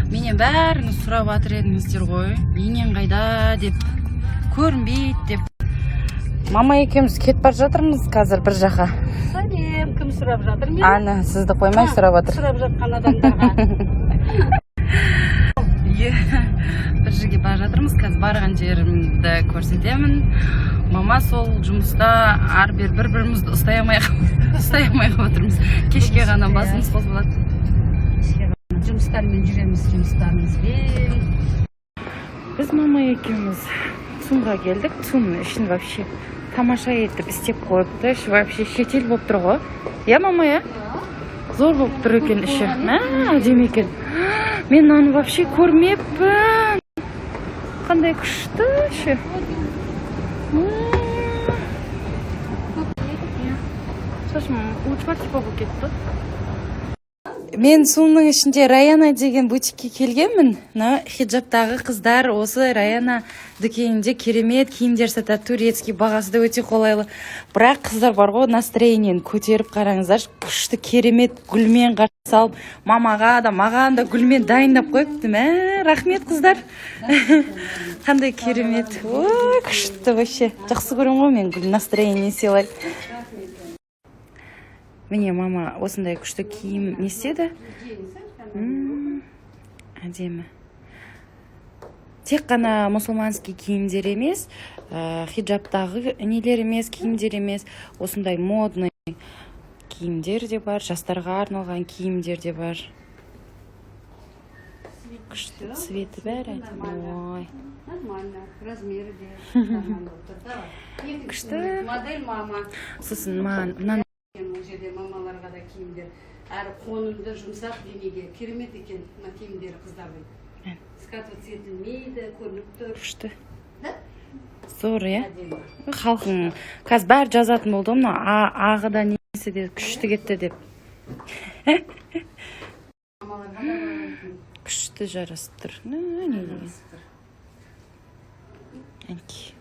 Менен бәріңіз сұрап жатыр едіңіздер ғой, енең қайда деп, көрінбейді деп. Мама екеуміз кетіп бара жатырмыз қазір бір жаққа. Сәлем, кім сұрап жатыр мені? Ана, сізді қоймай сұрап жатыр. Сұрап жатқан адамдарға. Иә, бір жерге бара жатырмыз қазір, барған жерімді көрсетемін. Мама сол жұмыста, ары бері бір бірімізді ұстай алмай қалып отырмыз. Кешке ғана басымыз қосылады. Жұмыстармен жүреміз, жұмыстарымызбен. Біз мама екеуміз ЦУМға келдік. ЦУМның ішін вообще тамаша етіп істеп қойыпты. Іші вообще шетел болып тұр ғой, иә, мама? Иә, зор болып тұр екен іші. Мә, әдемі екен. Мен мынаны вообще көрмеппін, қандай күшті іші. Шашым учма типа болып кетті. Мен ЦУМның ішінде Раяна деген бутикке келгенмін. Мына хиджабтағы қыздар осы Раяна дүкенінде керемет киімдер сатады, турецкий, бағасы да өте қолайлы. Бірақ қыздар бар ғой, настроениені көтеріп қараңыздаршы, күшті, керемет гүлмен қарсы алып, мамаға да, маған да гүлмен дайындап қойыпты. Мә, рахмет, қыздар, қандай керемет! Ой, күшті вообще, жақсы көремін ғой мен гүл, настроение сыйлайды. Міне, мама осындай күшті киім не істеді. Әдемі. Тек қана мұсылманский киімдер емес, хиджабтағы нелер емес, киімдер емес, осындай модный киімдер де бар, жастарға арналған киімдер де бар. Күшті, цветі бәрі әдемі. Ой. Нормально, размері де нормально болып тұр. Давай. Екінші Күшті. Модель мама. Сосын маған мынаны Бұл жерде мамаларға да киімдер. Әрі қонымды, жұмсақ денеге керемет екен мына киімдері қыздардың. Скатываться етілмейді, көрініп тұр. Күшті. Да? Зор, иә. Әдемі. Халқың қазір бәрі жазатын болды ғой, мына ағы да, несі де күшті кетті деп. Мамаларға да бар. Күшті жарасып тұр. Не деген, әнки.